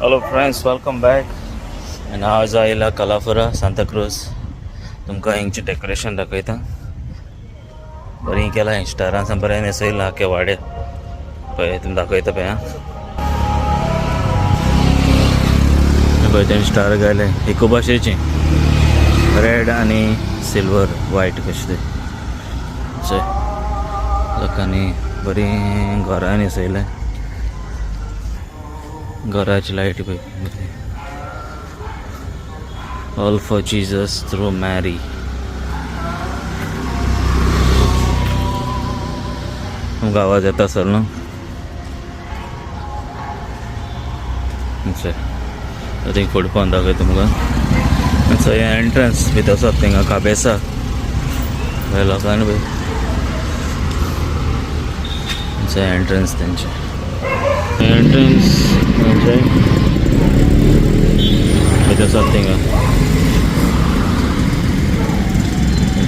Hello friends, welcome back. आनी आज आयला कलाफुरा सांताक्रूज. तुमकां हेंचें डेकोरेशन दाखयता. बरीं केलां हें स्टारां, बरें न्हेसयलां आख्या वाड्यार. पळय तुमकां दाखयता पळय. आं, पळय तेणें स्टार घायले एकू भाशेचें, रेड आनी सिल्वर वायट कशें तें. चय, लोकांनी बरीं घरां न्हेसयलें. घराची लायट पळय. All for Jesus through Mary. तुमकां आवाज येता सर न्हू? चल, थिंग फुडें पळोवन दाखय तुमकां. सो हें एंट्रन्स भितर आसा. थिंगा काबेसा पळय लोकांनी पळय. एंट्रन्स तेंचें, एंट्रन्स म्हणजे भितर आसात थिंगा.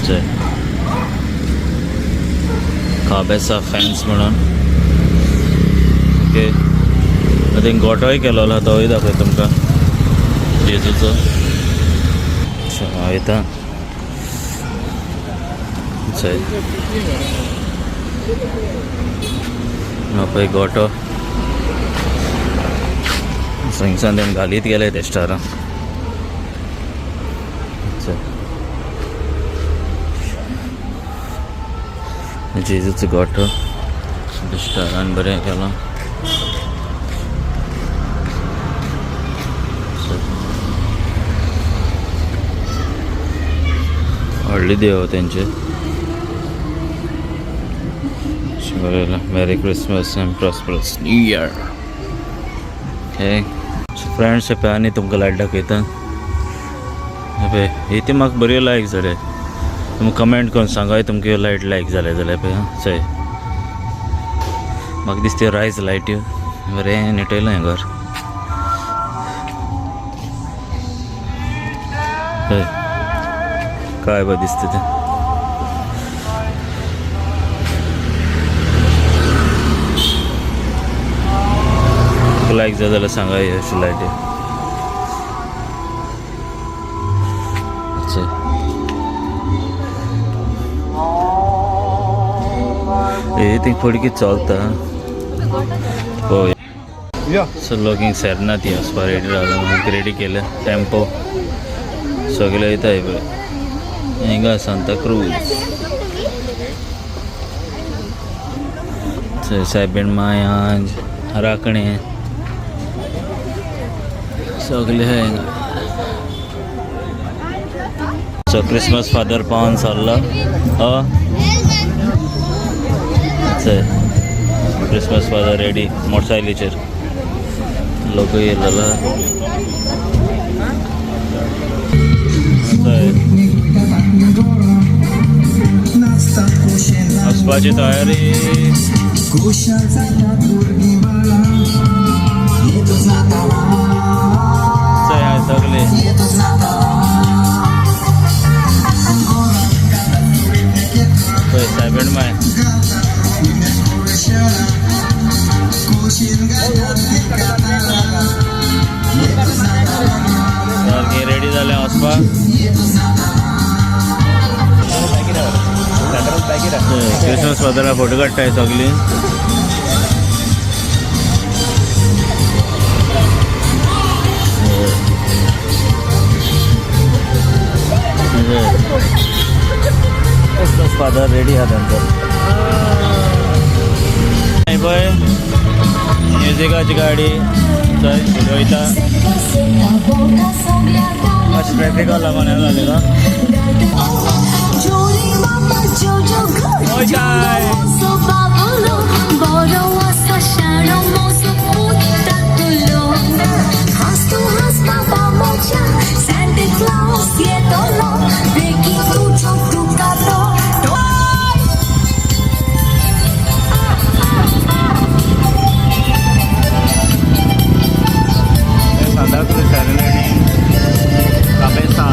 चय, काबेसा फॅन्स म्हणून. ओके, थिंग गोटोय केलोलो, तोय दाखय तुमकां जेजूचो. हांव वयता. चय, हो पळय गोटो. थंयसान तेणें घालीत गेले ते स्टारां. चय, जेजूचो गोटो स्टारान बरें केलां. चय. व्हडले देव तेंचे. बरयलां Merry Christmas and prosperous new year. Okay friends, पळय आनी तुमकां लायट दाखयता. हे पळय, ही ती म्हाका बऱ्यो लायक जाले. तुमकां कमेंट करून सांगाय तुमकां ह्यो लायट लायक जाले जाल्यार. पळय आं, चय, म्हाका दिसता रायज लायट्यो. बरें निटयलां हें घर. हय, काय बरें दिसता तें. तुमकां लायक जाय जाल्यार सांगा ह्यो अश्यो लायटी. चय, हे थिंग फुडें कितें चलता पळय. सो लोक हिंग सेरना ती वचपा रेडी रावला. रेडी केले टेम्पो सगळे येताय पळय हिंगा सांताक्रूज. सायबीण माय, राखणे सगळे आहाय हिंगा. सो क्रिसमस फादर पावन चल्ला. चय, क्रिसमस फादर रेडी मोटरसायकलीचेर. लोकूय येयलेलो. चय, वचपाची तयारी. चय हाय सगळे. पळय सायबीण माय. सारकी रेडी जालें वचपाक. क्रिसमस फादरा फोटो काडटाय सगळीं. क्रिसमस फादर रेडी आहा तेंचो. पळय म्युजिकाची गाडी थंय वयता. मातशें ट्रॅफिका लागून हें जालें का. वयताय. सांताक्रूज सेरेनेडी काबेसा.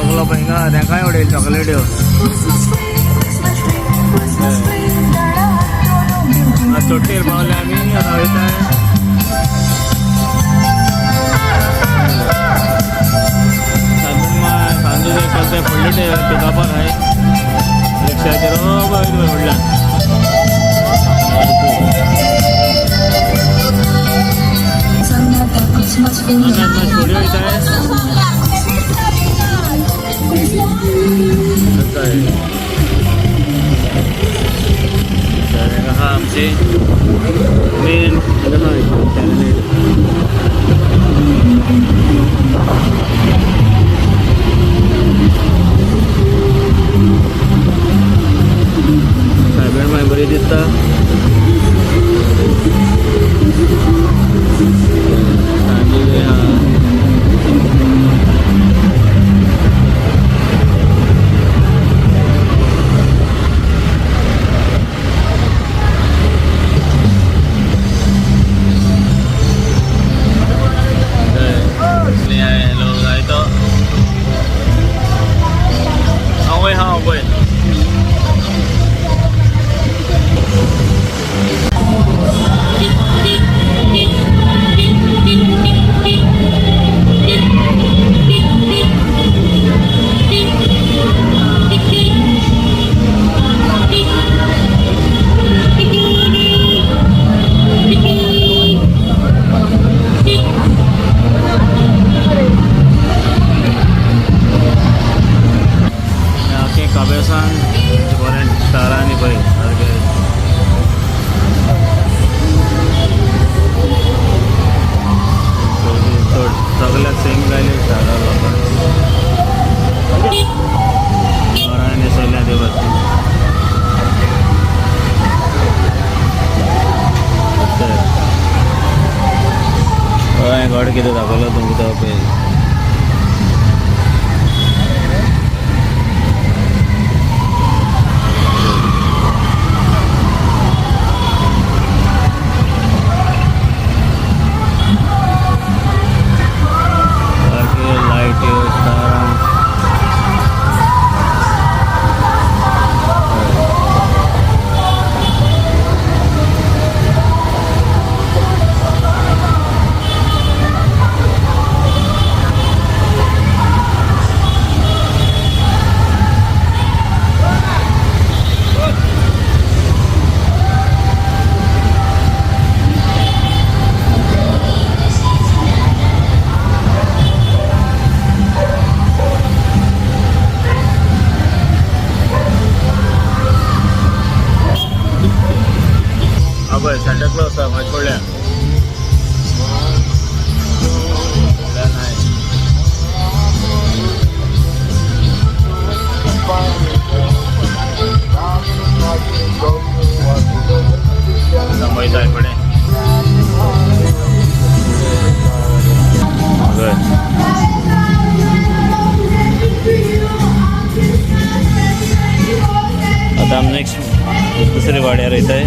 सगलो पळय हिंगा तेंकाय उडयली चॉकलेट्यो. चोट्टेर पावले आमी, आतां वयता. सांजू चलता फुडले पिकअपाक हाय रिक्षाचेर वयता व्हडल्यान. हांगा फुडें वयता. आहा आमची मेन चॅनल. सायबेण मागीर बरी दिसता. आनी लोक जायतो हांव वय, हांव पळय. आख्खें काबेसान बरें स्टारांनी पळय सारकें. चड सगल्याक सेम लायले स्टारां लोकांक घरां न्हेसयल्या ते भाशेन. हांवें घड कितें दाखयलो तुमकां तो पळय. सारके लायट्यो, स्टारां. हा पळय सांता क्लॉज आसा मातशें फुडल्यान, फुडल्यान हाय. आतां वयता फुडें. हय. आतां आमी नेक्स्ट दुसरे वाड्यार वयताय.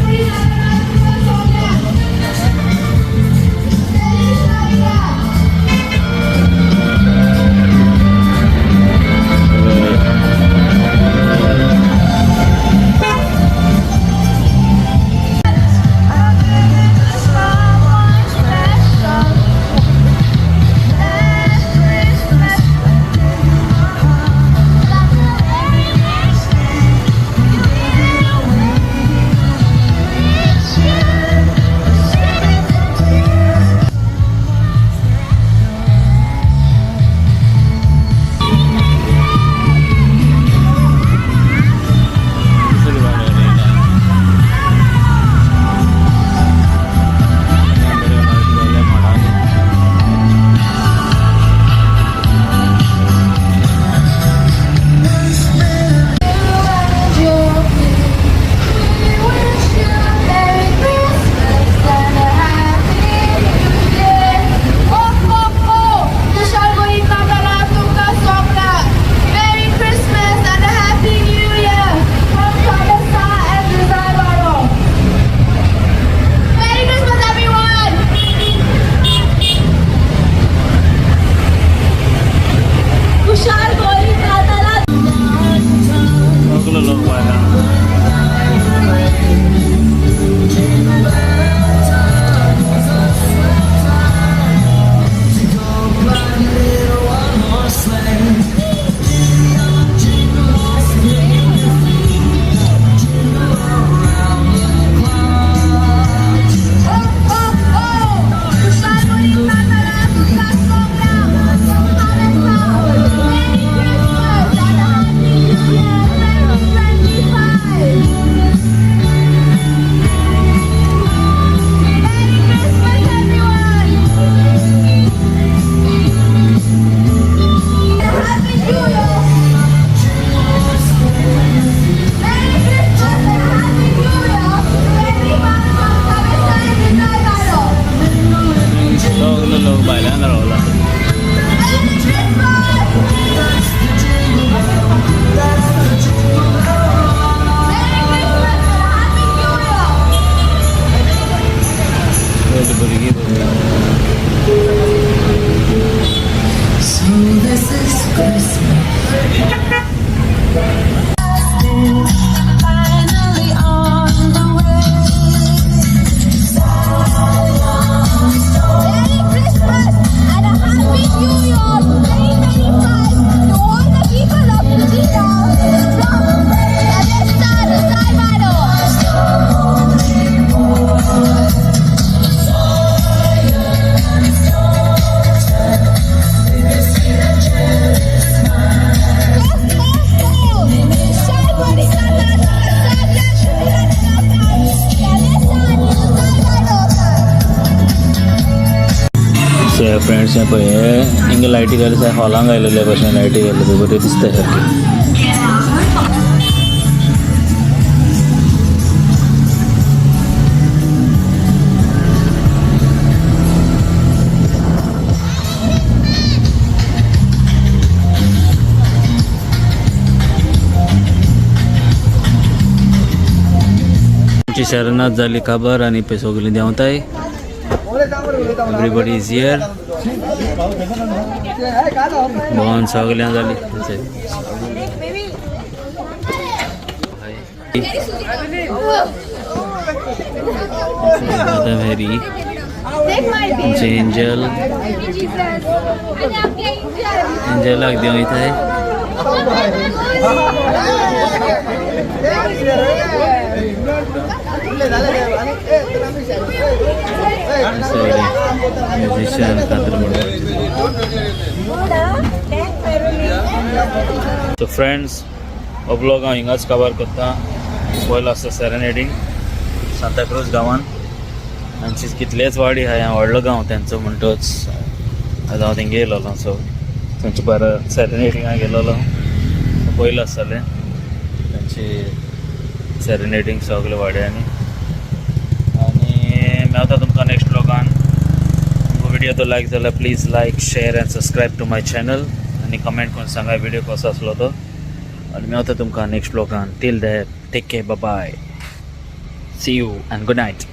फ्रेंड्स, हें पळय, हे हिंगा लायटी घातले, हॉलांक घायलेले भशेन लायटी घातले, बऱ्यो दिसता सारकी. आमची शरणात जाली खबर आनी पळय सगळीं देंवताय. Everybody is here. भोंवन सगळ्यां जाली. Mother Mary, आमचे एंजल, एंजलाक देंवयताय. म्युझिशियन कातर. सो फ्रेंड्स, हो ब्लॉग हांव हिंगाच कवर करता. पयलो आसता सेरेनेडींग सांताक्रूज गांवान. तांची कितलेच वाडी आहा, व्हडलो गांव तेंचो, म्हणटच आतां हांव तेंगे येयलोलो. सो थंयचे बारा सेरेनेडिंगाक गेलोलो, पयलो आसतालें तेंची सेरेनेडींग सगळे वाड्यांनी. आनी मेवता तुमकां नेक्स्ट ब्लॉगान. व्हिडिओ तो लायक जाल्यार please like, share and subscribe to my channel आनी कमेंट करून सांगा व्हिडिओ कसो आसलो तो. आनी मेवता तुमकां next ब्लॉगान. Till that, take care, bye, see you and good night.